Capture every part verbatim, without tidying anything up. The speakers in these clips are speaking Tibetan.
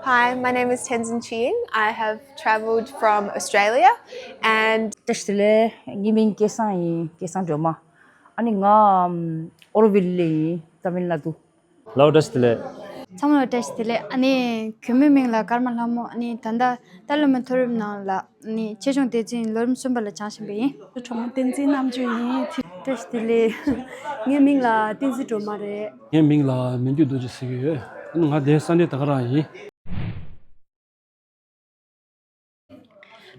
Hi, my name is Tenzin Ching. I have travelled from Australia and བཀྲ་ཤིས་བདེ་ལེགས། ངའི་མིང་སྐལ་བཟང་ཡིན། སྐལ་བཟང་སྒྲོལ་མ། ཨ་ནི་ང་ཨམ་ཨོ་རོ་ཝིལ་ལ་ཡིན། ཏ་མིལ་ནཱ་ཌུ། ལའོ་བཀྲ་ཤིས་བདེ་ལེགས། ཚང་མ་ལ་བཀྲ་ཤིས་བདེ་ལེགས། ཨ་ནི་གུས་མོའི་མིང་ལ་ཀརྨ་ལྷ་མོ། ཨ་ནི་ད་ལྟ་ཏཱ་ལའི་བླ་མའི་མཐོ་རིམ་ནང་ལ་ཨ་ནི་ཆེད་སྦྱོང་སྡེ་ཚན་ལོ་རིམ་གསུམ་པ་ལ་སྦྱང་བཞིན་པ་ཡིན། གྲོགས་མོ་བསྟན་འཛིན་རྣམ་དཔྱོད་ཡིན། བཀྲ་ཤིས་བདེ་ལེགས། ངའི་མིང་ལ་བསྟན་འཛིན་སྒྲོལ་མ་རེད། ངའི་མིང་ལ་མི་འགྱུར་རྡོ་རྗེ་ཟེར་གྱི་ཡོད། ང་འདིར་ས་གནས་ད་ག་རང་ཡིན།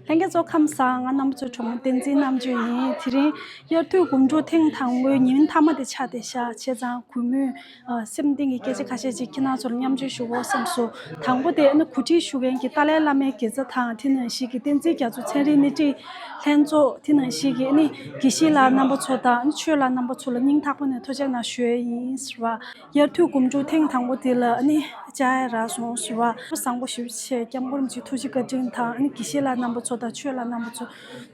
ལྷན་རྒྱས་ཚོ་ཁམས་བཟང་། ང་རྣམ་པ་ཚོའི་གྲོགས་མོ་བསྟན་འཛིན་རྣམ་དཔྱོད་ཡིན། དེ་རིང་དབྱར་དུས་དགུན་དྲོ་ཐེངས་དང་པོའི་ཉིན་མཐའ་མ་དེ་ཆགས་བསྡད་ཤག་བྱས་ཙང་གུས་མོས་ཨ་སེམས་གཏིང་གི་སྐད་ཆ་ཁ་ཤས་ཅིག་ཁྱེད་རང་ཚོ་ལ་མཉམ་སྤྱོད་ཞུ་དགོས་བསམ་སོང་། དང་པོ་དེ་ཨ་ནི་གོ་སྒྲིག་ཞུ་མཁན་གྱི་ཏཱ་ལའི་བླ་མའི་དགེ་རྩ་དང་དེ་ནང་བཞིན་གྱི་བསྟན་འཛིན་རྒྱ་མཚོ་ཚན་རིག་སྣེ་ཁྲིད་ལྷན་ཚོགས། དེ་ནང་བཞིན་གྱི་ཨ་ནི་དགེ་བཤེས་ལགས་རྣམ་པ་ཚོ་དང་ཨ་ནི་ཆོས་ལགས་རྣམ་པ་ཚོ་ལ་སྙིང་ཐག་པ་ནས་ཐུགས་རྗེ་གནང་ཞུ་ཡས་ཡིན་ཟེར་བ། དབྱར་དུས་དགུན་དྲོ་ཐེངས་དང་པོ་དེ་ལ་ཨ་ནི་བཅར་ཡས་རག་སོང་ཟེར་བ། བཟང་པོ་ཞེ་པོ་ཅིག་བྱས། སྐྱབས་མགོན་རིན་པོ་ཆེ་ཐུགས་རྗེ་བཀའ་དྲིན་དང་ཨ་ནི་དགེ་བཤེས་ལགས་རྣམ་པ་ཚོ་དང་ཆོས་ལགས་རྣམ་པ་ཚོ་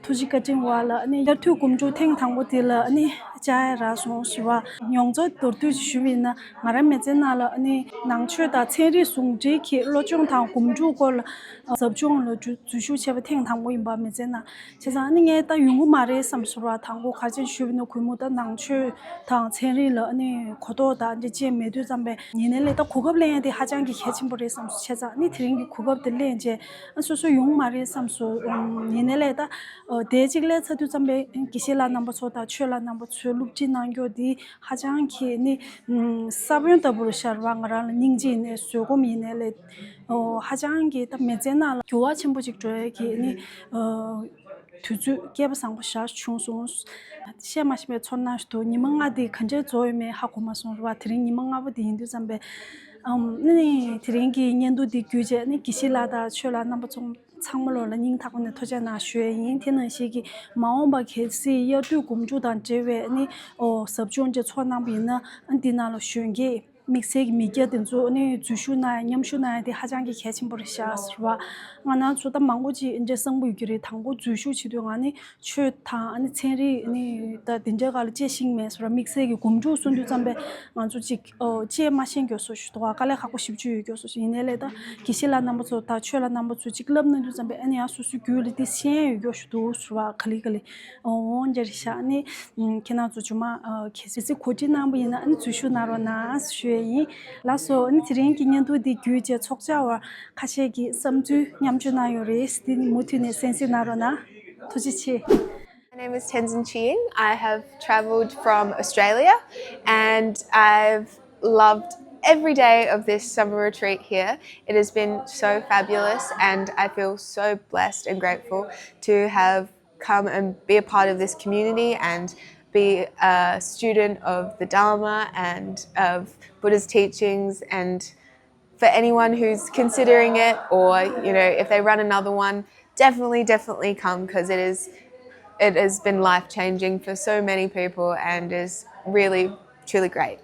ཐུགས་རྗེ་བཀའ་དྲིན་འོག་ལ་ཨ་ནི་དབྱར་དུས་དགུན་དྲོ་ཐེངས་དང་པོ་དེ་ལ་ཨ་ནི་བཅར་ཡས་རག་སོང་ཟེར་བ། མྱོང་ཚོར་མདོར་བསྡུས་ཅིག་ཞུས་པ་ཡིན་ན། ང་རང་མི་ཚེ་ནང་ལ་ཨ་ནི་ནང་ཆོས་དང་ཚན་རིག་ཟུང་འབྲེལ་གྱི་སློབ་སྦྱོང་དང་སྒོམ་སྒྲུབ་སྐོར་ལ་ཟབ་སྦྱོང་ལ་འཛུལ་འཛུལ་ཞུགས་བྱས་པ་ཐེངས་དང་པོ་ཡིན་པ། མི་ཚེ་ནང་བྱས་ཙང་ཨ་ནི་ངས་ད་ཡོང་གི་མ་རེད་བསམ་སོང་བ། དང་པོ་ག་རེ་བྱས་ཞུས་པ་ཡིན་ན་གུས་མོ་ད་ནང་ཆོས་དང་ཚན་རིག་ལ་ཨ་ནི་གོ་རྟོགས་དང་འདི་ཅིག་མེད་དུས་ཙམ་པས་ཡིན་ནའི་ལས་ད་གོ་སྐབས་ལེན་ཡ་དེ་ཧ་ཅང་གི་གལ་ཆེན་པོ་རེད་བསམ་སོང་། བྱས་ཙང་ཨ་ནི་དེ་རིང་གི་གོ་སྐབས་དེ་ལེན་བྱས་ཨ་སོ་སོ་ཡོང་གི་མ་རེད་བསམ་སོང་། ཨམ་ཡིན་ནའི་ལས་ད་ཨ་དེ་གཅིག་ལས་ཚར་དུས་ཙམ་པས་དགེ་བཤེས་ལགས་རྣམ་པ་ཚོ་དང་ཆོས་ལགས་རྣམ་པ་ཚོས་སློབ་ཁྲིད་གནང་རྒྱུ་དེ་ཧ་ཅང་གི་ནི་ཨམ་ས་བོན་ལྟ་བུར་ཤར་བ། ང་རང་ལ་སྙིང་རྗེ་ཡིན་ནའི་བཟོད་སྒོམ་ཡིན་ནའི་ལས་ཨོ་ཧ་ཅང་གི་ད་མི་ཚེ་ནང་ལ་འགྱུར་བ་ཆེན་པོ་ཅིག་འགྲོ་ཡ་གི་ནི་ཨོ་དུས་ཚོད་སྐལ་པ་བཟང་པོ་ཞིག་བྱུང་སོང་། བཤད་མ་ཤེས་པའི་ཚོར་སྣང་ཞིག་འདུག་ཉི་མ་ལྔ་དེ་ག་འདྲས་རྫོགས་ཡོད་མེད་ཧ་གོ་མ་སོང་རེད་བ། དེ་རིང་ཉི་མ་ལྔ་པ་དེ་ཡིན་དུས་ཙམ་པས་ཨམ་ནི་དེ་རིང་གི་བརྙན་ཐུང་འདི་བརྒྱུད་བྱས་ནི་དགེ་བཤེས་ལགས་དང་ཆོས་ལགས་རྣམ་པ་ཚོ་ཚང་མ་ལོ་ལ་སྙིང་ཐག་པ་ནས་ཐུགས་རྗེ་གནང་ཞུ་ཡས་ཡིན། དེ་ནང་བཞིན་གྱི་མ་འོངས་པ་གལ་སྲིད་དབྱར་དུས་སྒོམ་སྒྲུབ་དང་འབྲེལ་བའི་ནི་ཨོ་ཟབ་སྦྱོང་ཅིག་ཚོགས་གནང་པ་ཡིན་ན་ཨ་འདི་ནང་ལ་གཞོན་སྐྱེས་དམིགས་བསལ་གྱི་མི་སྐྱ་དེ་ཚོ་ནི་འཛུལ་ཞུགས་གནང་ཡ་མཉམ་ཞུགས་གནང་ཡ་དེ་ཧ་ཅང་གི་གལ་ཆེན་པོ་རེད་ཤག་ཟེར་བ། ང་རང་ཚོ་ད་མང་པོ་ཅིག་འདྲ་གསང་པོ་ཡོད་ཀྱི་རེད། དང་པོ་འཛུལ་ཞུགས་བྱེད་དུས་ང་ནི་ཆོས་དང་ཨ་ནི་ཚན་རིག་ནི་ད་དེ་འདྲའི་སྒང་ལ་དཔྱད་ཤེས་མེད་ཟེར་བ། དམིགས་བསལ་གྱི་སྒོམ་སྒྲུབ་གསུང་དུས་ཙམ་པས་ང་ཚོ་ཅིག་ཨོ་དཔྱད་མ་ཤེས་མགྱོགས་སོ་ཞུ་དོ། དཀའ་ལས་ཁག་པོ་ཞེ་པོ་ཅིག་ཡོད་མགྱོགས་སོ་ཞུ། ཡིན་ནའི་ལས་ད་དགེ་བཤེས་ལགས་རྣམ་པ་ཚོ་དང་ཆོས་ལགས་རྣམ་པ་ཚོ་ཅིག་བསླབ་གནང་དུས་ཙམ་པས་ཨ་ནི་ཡང་སོ་སོའི་རྒྱུད་ལ་དེ་ཤེས་ཡོད་མགྱོགས་ཞུ་འདུག་ཟེར་བ། ག་ལེ་ག་ལེ་ཨོ་འོང་འདྲ་རེད་ཤག་ཨ་ནི་ཁྱེད་རང་ཚོ་ཇོ་མ་གལ་སྲིད་གོ་སྒྲིག་གནང་པ་ཡིན་ན་ཨ་ནི་འཛུལ་ཞུགས་གནང་རོགས་གནང་ཞུ་ཡས་ཡིན། ལགས་སོ། ཨ་ནི་དེ་རིང་གི་བརྙན་ཐུང་འདི་བརྒྱུད་བྱས་ཚོགས་བཅར་བ་ཁ་ཤས་ཀྱིས་བསམ་ཚུལ་མཉམ་སྤྱོད་གནང་ཡོད་རེད། དེ་ནི་མུ་མཐུད་ནས་གསན་གཟིགས་གནང་རོགས་གནང་། ཐུགས་རྗེ་ཆེ། My name is Tenzin Ching. I have travelled from Australia and I've loved every day of this summer retreat here. It has been so fabulous and I feel so blessed and grateful to have come and be a part of this community and be a student of the Dharma and of Buddha's teachings and for anyone who's considering it or, you know, if they run another one, definitely, definitely come because it is, it has been life changing for so many people and is really, truly great.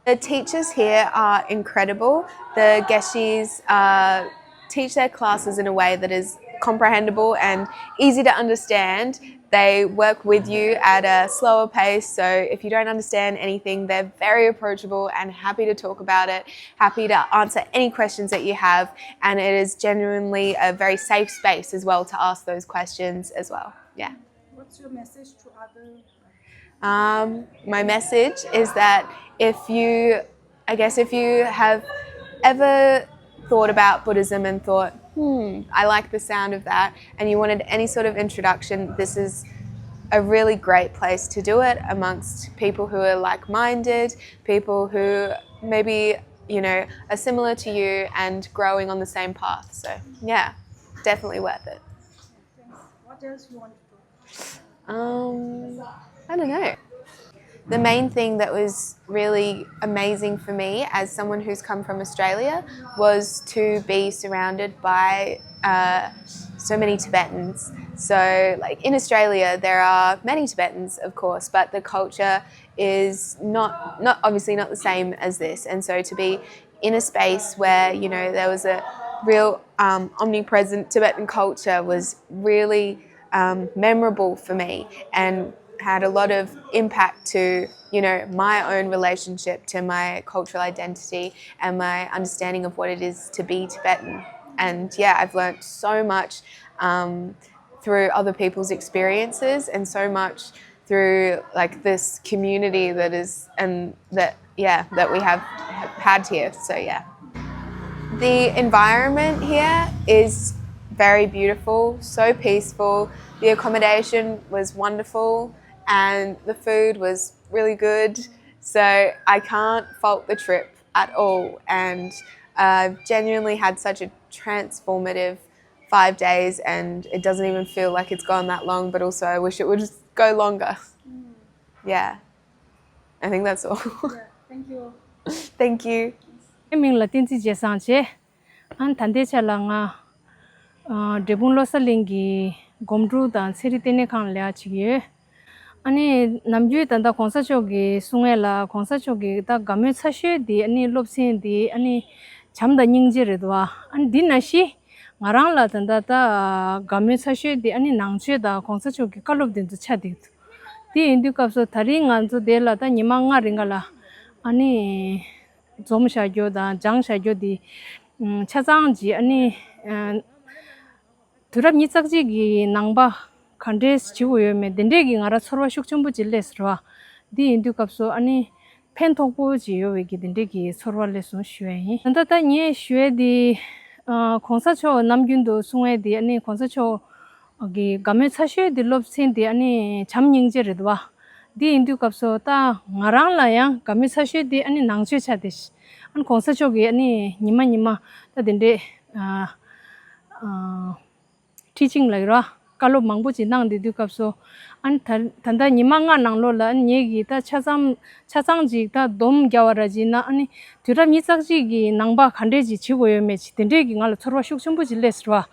The teachers here are incredible. The Geshis uh, teach their classes in a way that is comprehensible and easy to understand. They work with you at a slower pace, so if you don't understand anything, they're very approachable and happy to talk about it, happy to answer any questions that you have, and it is genuinely a very safe space as well to ask those questions as well. Yeah. What's your message to other? Um, my message is that if you I guess if you have ever thought about Buddhism and thought, hmm, I like the sound of that, and you wanted any sort of introduction, this is a really great place to do it amongst people who are like minded, people who maybe, you know, are similar to you and growing on the same path. So, yeah, definitely worth it. What else you want to do? Um, I don't know. The main thing that was really amazing for me as someone who's come from Australia was to be surrounded by uh, so many Tibetans. So, like in Australia, there are many Tibetans, of course, but the culture is not not obviously not the same as this. And so to be in a space where, you know, there was a real um, omnipresent Tibetan culture was really um, memorable for me and had a lot of impact to you know, my own relationship to my cultural identity and my understanding of what it is to be Tibetan. And yeah, I've learned so much um, through other people's experiences and so much through like this community that is and that yeah that we have had here. So yeah. The environment here is very beautiful, so peaceful. The accommodation was wonderful and the food was really good. So I can't fault the trip at all. And I've genuinely had such a transformative five days, and it doesn't even feel like it's gone that long, but also I wish it would go longer. Yeah. I think that's all. Thank you. Thank you. ངའི་མིང་ལ་བསྟན་འཛིན་རྗེས་བཟང་བྱས། ཨ་ནི་ད་ལྟའི་ཆ་ལ་ང་ཨ་འབྲས་སྤུངས་བློ་གསལ་གླིང་གི་སྒོམ་སྒྲུབ་དང་ཚན་རིག་ལྟེ་གནས་ཁང་ལ་ལས་ཀ་བྱེད་ཀྱི་ཡོད། ཨ་ནི་ནམ་རྒྱུན་ད་ལྟ་གོང་ས་མཆོག་གིས་གསུང་ཡས་ལ་གོང་ས་མཆོག་གི་ད་དགའ་མོས་ཚ་ཤོས་དེ་ཨ་ནི་སློབ་ཚན་དེ་ཨ་ནི་བྱམས་དང་སྙིང་རྗེ་རེད་འདུག་བ། ཨ་ནི་འདི་ནང་བཞིན་ང་རང་ལ་ད་ལྟ་ད་དགའ་མོས་ཚ་ཤོས་དེ་ཨ་ནི་ནང་ཆོས་དང་གོང་ས་མཆོག་གི་བཀའ་སློབ་དེ་ཚོ་ཆགས་བསྡད་འདུག་དེ་ཡིན་དུས་སྐབས་སུ་ད་རིང་ང་ཚོ་དེ་ལ་ད་ཉི་མ་ལྔ་རིང་ག་ལ་ཨ་ནི་འཛོམས་བཞག་རྒྱུ་དང་སྦྱངས་བཞག་རྒྱུ་དེ་ཆ་ཚང་གི་ཨ་ནི་དུས་རབས་ཉི་ཤུ་རྩ་གཅིག་གི་ནང་པ་ག་འདྲས་བྱེད་དགོས་ཡོད་མེད་དེ་འདྲས་ཀྱི་ང་རང་ཚོར་བ་ཤུགས་ཆེན་པོ་ཅིག་སླེབས་སོང་བ། འདི་ཡིན་དུས་སྐབས་སུ་ཨ་ནི་ཕན་ཐོགས་པོ་ཅིག་ཡོད་པའི་གི་དེ་འདྲས་ཀྱི་ཚོར་བ་སླེབས་སོང་ཞུ་ཡ་ཡིན། ད་ལྟ་ད་ངས་ཞུ་ཡ་དེ་གོང་ས་མཆོག་ནམ་རྒྱུན་དུ་གསུང་ཡ་དེ་ཨ་ནི་གོང་ས་མཆོག་གི་དགའ་མོས་ཚ་ཤོས་དེ་སློབ་ཚན་དེ་ཨ་ནི་བྱམས་སྙིང་རྗེ་རེད་བ། འདི་ཡིན་དུས་སྐབས་སུ་ད་ང་རང་ལ་ཡང་དགའ་མོས་ཚ་ཤོས་དེ་ཨ་ནི་ནང་ཆོས་ཆགས་ཏེ་ཨ་ནི་གོང་ས་མཆོག་གིས་ཨ་ནི་ཉི་མ་ཉི་མ་ད་དེ་འདྲས་ཨ་ཨ་ཊི་ཆིང་ལབ་ཀྱི་རེད་བ། བཀའ་སློབ་མང་པོ་ཅིག་གནང་བསྡད་དུས་སྐབས་སུ་ཨ་ནི་ད་ད་ལྟ་ཉི་མ་ལྔ་ནང་ལོགས་ལ་ཨ་ནི་ངེད་ཀྱིས་ད་ཆ་ཚང་ཆ་ཚང་ཅིག་ད་སྡོམ་རྒྱག་པ་ར་ཅིག་ན་ཨ་ནི་དུས་རབས་ཉི་ཤུ་རྩ་གཅིག་གི་ནང་པ་ག་འདྲས་ཅིག་བྱེད་དགོས་ཡོད་མེད་ཅིག་དེ་འདྲས་ཀྱི་ང་ལ་ཚོར་བ་ཤུགས་ཆེན་པོ་ཅིག་སླེབས་སོང་བ།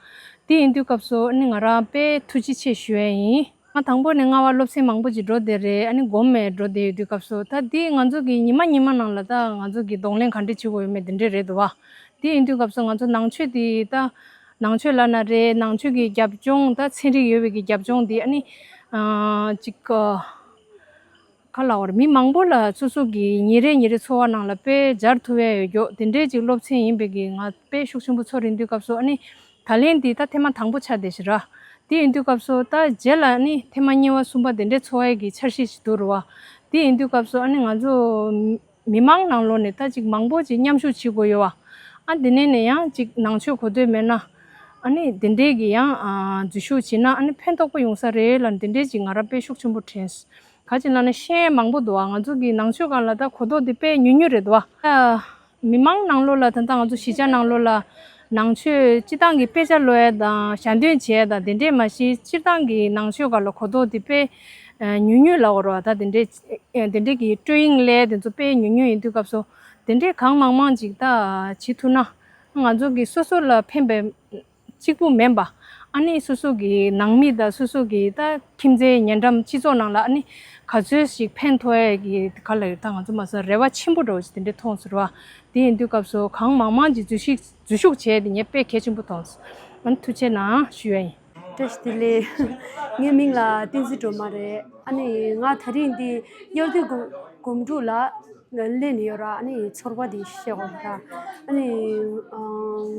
དེ་ཡིན་དུས་སྐབས་སུ་ཨ་ནི་ང་རང་དཔེ་ཐུགས་རྗེ་ཆེ་ཞུ་ཡ་ཡིན། ང་དང་པོ་ནས་རྔ་བ་སློབ་ཚན་མང་པོ་ཅིག་འགྲོ་བསྡད་རེད། ཨ་ནི་སྒོམ་ནས་འགྲོ་བསྡད་ཡོད་དུས་སྐབས་སུ་ད་འདི་ང་ཚོ་གི་ཉི་མ་ཉི་མ་ནང་ལ་ད་ང་ཚོ་གི་གདོང་ལེན་ག་འདྲས་བྱེད་དགོས་ཡོད་མེད་དེ་འདྲས་རེད་འདུག་བ། དེ་ཡིན་དུས་སྐབས་སུ་ང་ཚོ་ནང་ཆོས་དེ་ད་ནང་ཆོས་ལབ་ན་རེད། ནང་ཆོས་ཀྱི་རྒྱབ་ལྗོངས་ད་ཚན་རིག་ཡོད་པའི་གི་རྒྱབ་ལྗོངས་དེ་ཨ་ནི་ཨ་ཅིག་ག་ལབ་དགོས་རེད། མི་མང་པོ་ལ་སོ་སོ་གི་ཉིན་རེ་ཉིན་རེ་འཚོ་བ་ནང་ལ་དཔེ་སྦྱར་ཐུབ་ཡ་ཡོད་རྒྱུ་དེ་འདྲས་ཅིག་སློབ་ཚན་ཡིན་པའི་གི་ང་དཔེ་ཤུགས་ཆེན་པོ་ཚོར་ཡིན་དུས་སྐབས་སུ་ཨ་ནི་ད་ལན་འདི་ད་ཐེངས་མ་དང་པོ་ཆགས་བསྡད་ཤག་ར། དེ་ཡིན་དུས་སྐབས་སུ་ད་རྗེས་ལ་ཨ་ནི་ཐེངས་མ་གཉིས་པ་གསུམ་པ་དེ་འདྲས་འཚོ་བ་ཡི་གི་འཆར་གཞི་ཞིག་འདུག་ར་བ། དེ་ཡིན་དུས་སྐབས་སུ་ཨ་ནི་ང་ཚོ་མི་མང་ནང་ལོགས་ནས་ད་ཅིག་མང་པོ་ཅིག་མཉམ་ཞུགས་བྱེད་དགོས་ཡོད་བ། ཨ་དེ་ནས་ནས་ཡང་ཅིག་ནང་ཆོས་གོ་ཐོས་མེད་ན་ཨ་ནི་དེ་འདྲས་ཀྱི་ཡང་ཨ་འཛུལ་ཞུགས་བྱེད་ན་ཨ་ནི་ཕན་ཐོགས་པོ་ཡོང་ས་རེད་ལབ་དེ་འདྲས་ཅིག་ང་རང་དཔེ་ཤུགས་ཆེན་པོ་དྲན་སོང་། ག་ཅི་ལབ་ན་ཤེས་ཡས་མང་པོ་འདུག་བ། ང་ཚོ་གི་ནང་ཆོས་སྒང་ལ་ད་གོ་རྟོགས་དེ་དཔེ་ཉུང་ཉུང་རེད་འདུག་བ། ཨ་མི་མང་ནང་ལོགས་ལ་ད་ལྟ་ང་ཚོ་གཞིས་ཆགས་ནང་ལོགས་ལ་ནང་ཆོས་སྤྱིར་བཏང་གི་དཔེ་ཆ་ཀློག་ཡས་དང་ཞལ་འདོན་བྱེད་ཡས་དང་དེ་འདྲས་མ་གཞི་སྤྱིར་བཏང་གི་ནང་ཆོས་སྒང་ལ་གོ་རྟོགས་དེ་དཔེ་ཨ་ཉུང་ཉུང་ལབ་དགོས་རེད་བ། ད་དེ་འདྲས་ཨ་དེ་འདྲས་ཀྱི་ཀྲོ་ཡིང་ལས་དེ་ཚོ་དཔེ་ཉུང་ཉུང་ཡིན་དུས་སྐབས་སུ་དེ་འདྲས་གང་མང་མང་ཅིག་ད་བྱེད་ཐུབ་ན་ང་ཚོ་གི་སོ་སོ་ལ་ཕན་པའི་གཅིག་པུ་མིན་པ། ཨ་ནི་སོ་སོ་གི་ནང་མི་དང་སོ་སོ་གི་ད་ཁྱིམ་མཚེས་ཉེ་འགྲམ་སྤྱི་ཚོགས་ནང་ལ་ཨ་ནི་ག་ཚོད་ཞིག་ཕན་ཐོགས་ཡས་ཀྱི་ག་ལ་ཡོད་ད་ང་ཚོ་མ་སོང་རེ་བ་ཆེན་པོ་འདྲ་བོ་ཞིག་དེ་འདྲས་མཐོང་ཟེར་བ། དེ་ཡིན་དུས་སྐབས་སུ་གང་མང་མང་ཅིག་འཛུལ་ཞུགས་འཛུལ་ཞུགས་བྱས་ཏེ་ངས་དཔེ་གལ་ཆེན་པོ་མཐོང་སོང་། ཨ་ནི་ཐུགས་རྗེ་གནང་ཞུ་ཡ་ཡིན། བཀྲ་ཤིས་བདེ་ལེགས། ངའི་མིང་ལ་བསྟན་འཛིན་སྒྲོལ་མ་རེད། ཨ་ནི་ང་ད་རིང་འདི་དབྱར་དུས་སྒོམ་སྒོམ་སྒྲུབ་ལ་སླེབས་ནས་ཡོད་ར། ཨ་ནི་ཚོར་བ་འདི་བཤད་དགོས་ར། ཨ་ནི་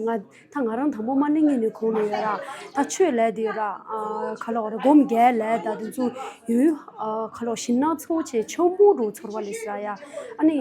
ང་ད་ང་རང་དང་པོ་མ་ནི་ངེད་ནས་གོང་ནས་ཡོད་ར། ད་ཆོས་ལས་དེ་ཡོད་ར། ཨ་ག་ལོག་ར་སྒོམ་རྒྱག་ལས་ད་དེ་ཚོ་ཡོད། ཨ་ག་ལོག་ཞིམ་ནག་ཚོ་ཆེ་ཆོ་མོ་རུ་ཚོར་བ་སླེབས་ས་ཡ། ཨ་ནི་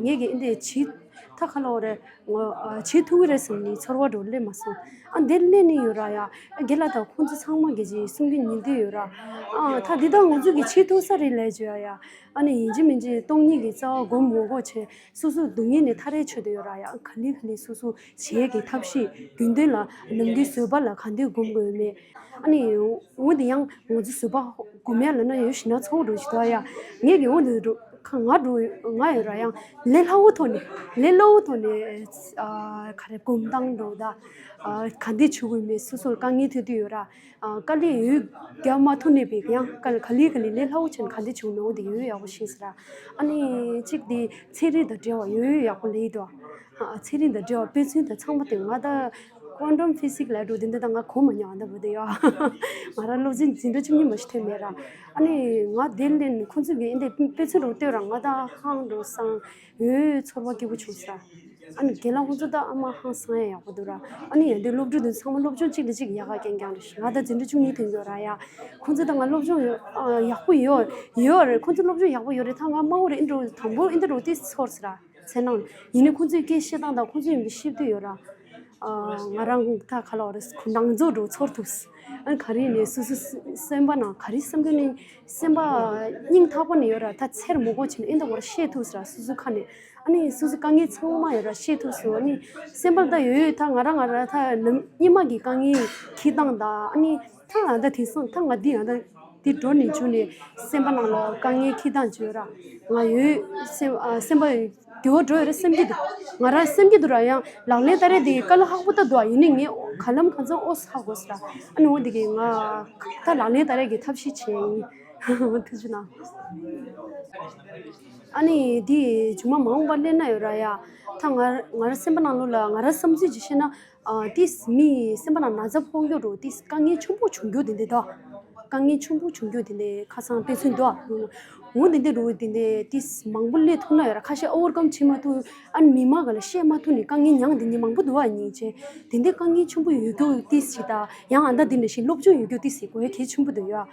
ངེད་ཀྱི་ཨ་འདི་བྱེད་ད་ག་ལོག་ར། ང་ཨ་བྱེད་ཐུབ་ཀྱི་རེད་བསམ་ནས་ཚོར་བ་འདྲ་བོ་སླེབས་མ་སོང་། ཨ་འདིར་སླེབས་ནས་ཡོད་ར་ཡ། རྒན་ལགས་དང་ཁོང་ཚོ་ཚང་མ་གི་ཅིག་གསུང་རྒྱུ་ཉན་བསྡད་ཡོད་ར། ཨ་ད་འདི་དག་ང་ཚོ་གི་བྱེད་ཐུབ་ས་རེད་ལབ་བརྗོད་ཡ་ཡ། ཨ་ནི་ཡིན་གཅིག་མིན་གཅིག་སྟོང་ཉིད་ཀྱི་རྩ་བ་སྒོམ་ངོ་ལྐོག་བྱས་སོ་སོ་སྡུག་བསྔལ་ནས་ཐར་ཡས་བྱེད་དུ་ཡོད་ར་ཡ། ག་ལེ་ག་ལེ་སོ་སོ་བྱེད་ཀྱི་ཐབས་ཤེས་རྒྱུན་ལྡན་ལ་ནམ་རྒྱུན་བཟོད་པ་ལ་ག་འདྲས་སྒོམ་དགོས་མེད། ཨ་ནི་འོ་འདི་ཡང་ང་ཚོ་བཟོད་པ་སྒོམ་ཡ་ལ་ན་ཡོད་ཞེ་ན་ཚོགས་འགྲོ་ཞིག་འདུག་ཡ། ངས་ཀྱི་འོ་འདི་འགྲོ་ཁ་ང་འགྲོ་ང་ཡོད་ར། ཡང་ལས་སླ་བོ་ཐོག་ནས་ལས་སླ་བོ་ཐོག་ནས་ཨ་ག་རེ་སྒོམ་སྟངས་འགྲོ་ད། ཨ་ག་འདི་བྱེད་དགོས་མེད་སོ་སོར་དཀའ་ངལ་ཐེབས་དུས་ཡོད་ར། ཨ་དཀའ་ལས་ཡོད་རྒྱག་མ་ཐུབ་ནས་པའི་ཡང་དཀའ་ལས་ག་ལེ་ག་ལེ་ལས་སླ་བོ་བྱས་ནས་ག་འདི་བྱེད་དགོས་མེད་འོ་འདི་ཡོད་ཡག་པོ་ཤེས་ཟེར་ར། ཨ་ནི་གཅིག་འདི་ཚན་རིག་དང་འབྲེལ་བ་ཡོད་ཡོད་ཡག་པོ་ལས་འདུག་ཨ་ཚན་རིག་དང་འབྲེལ་བ་དཔེ་མཚོན་དང་ཚང་མ་དེ་ང་ད། ཀོན་ཊམ་ཕི་སིག་ལབ་འགྲོ་དེ་འདྲ་ད་ང་གོ་མ་མྱོང་། ཨ་འདྲ་བོ་དེ་ཡོད། ང་རང་སློབ་ཚན་འཛིན་གྲྭ་བཅུ་གཉིས་མ་ཞིག་ཐོན་མེད་ར། ཨ་ནི་ང་དེ་ལས་ཁོང་ཚོས་ཀྱི་ཨེ་འདྲ་དཔེ་མཚོན་རུ་ལྟོས་ར། ང་ད་ཧང་འགྲོ་སང་འོད་ཚོར་བ་སྐྱིད་པོ་བྱུང་ས། ཨ་ནི་རྒན་ལགས་ཁོང་ཚོ་ད་ཨ་མ་ཧང་སང་ཡ་ཡག་པོ་འདུག་ར། ཨ་ནི་ཡ་འདི་སློབ་ཕྲུག་འདི་ཚང་མ་སློབ་སྦྱོང་གཅིག་ལ་གཅིག་ཡག་ག་རྐྱང་རྐྱང་རེད། ང་ད་འཛིན་གྲྭ་བཅུ་གཉིས་ཐོན་ཡོད་ར་ཡ། ཁོང་ཚོ་ད་ང་སློབ་སྦྱོང་ཡོད་ཨ་ཡག་པོ་ཡོད་ཡོད་རེད། ཁོང་ཚོ་སློབ་སྦྱོང་ཡག་པོ་ཡོད་རེད། ད་ང་དམའ་བོ་རེད། ཨེ་འགྲོ་དང་པོ་ཨེ་འདྲ་རུ་དེ་ཚོར་ས་ར། ཚེ་ནང་ཡིན་ནའི་ཁོང་ཚོའི་སྐད་བཤད་སྟངས་དང་ཁོང་ཚོའི་མི་ཤེས་དུས་ཡོད་ར། ང་རང་ད་ག་ལ་བ་རེད། ནང་ཚོ་འགྲོ་ཚོར་ཐུབ། ཨ་ག་རེ་ནས་སོ་སོ་སེམས་པ་ནང་ག་རེ་བསམ་གྱི་ནས་སེམས་པ་སྙིང་ཐག་པ་ནས་ཡོད་ར། ད་ཚེར་མོ་གོ་བྱས་ནས་ཨེ་འདྲ་བོར་བཤད་ཐུབ་ས་ར། སོ་སོ་ཁ་ནས་ཨ་ནི་སོ་སོ་དཀའ་ངལ་ཚང་མ་ཡོད་ར་བཤད་ཐུབ་སོང་། ཨ་ནི་སེམས་པ་ལ་ད་ཡོད་ཡོད་ད་ང་རང་ང་རང་ད་ནམ་སྙེ་མ་གི་དཀའ་ངལ་འཁྱེར་སྟངས་ད་ཨ་ནི། ད་ང་ད་དེང་སང་ད་ང་འདི་ང་ད་འདི་འགྲོ་ནས་བྱུང་ནས་སེམས་པ་ནང་ལ་དཀའ་ངལ་འཁྱེར་སྟངས་བྱོས་ར། ང་ཡོད་སེམས་ཨ་སེམས་པ་འགྱུར་བ་འགྲོ་ཡོད་རེད་བསམ་གྱི་འདུག་ང་རང་བསམ་གྱི་འདུག་ར། ཡང་ལག་ལེན་བསྟར་རེས་འདི་དཀའ་ལས་ཁག་པོ་ད་འདུག་ཡིན་ནའི་ངས་ག་ལམ་ག་ཚོད་ཨོ་ཧ་གོ་ས་ར། ཨ་ནི་འོ་འདི་གི་ང་ད་ལག་ལེན་བསྟར་རེས་ཀྱི་ཐབས་ཤེས་བྱས་ཡིན། ཐུགས་རྗེ་གནང་། ཨ་ནི་འདི་མཇུག་མ་མ་འོངས་པ་སླེབས་ན་ཡོད་ར་ཡ། ད་ང་ང་རང་སེམས་པ་ནང་ལོགས་ལ་ང་རང་བསམ་ཚུལ་ཅིག་བཤད་ན། ཨ་ཏིས་མི་སེམས་པ་ནང་ན་ཚ་ཕོག་རྒྱུ་རུ་ཏིས་དཀའ་ངལ་ཆེན་པོ་བྱུང་རྒྱུ་དེ་འདྲ་དོ། དཀའ་ངལ་ཆེན་པོ་བྱུང་རྒྱུ་དེ་འདྲ་ཁ་སང་དཔེ་མཚོན་དོ། འོ་དེ་འདྲ་རུ་དེ་འདྲ་ཏིས་མང་པོ་སླེབས་ཐུབ་ན་ཡོད་ར། ཁ་ཤས་ཨོ་ཝར་ཀམ་བྱེད་མ་ཐུབ། ཨ་ནི་མི་མང་ག་ལ་བཤད་མ་ཐུབ་ནས་དཀའ་ངལ་མྱངས་དེ་འདྲ་མང་པོ་འདུག་བ། ཉིན་བྱེད་དེ་འདྲ་དཀའ་ངལ་ཆེན་པོ་ཡོད་རྒྱུ་ཏིས་ཞིག་དང་ཡང་ཨ་ད་དེ་འདྲ་ཞིག་སློབ་སྦྱོང་ཡོད་རྒྱུ་ཏིས་ཞིག་དགོས་གལ་ཆེན་པོ་འདུག་ཡ། ཨ་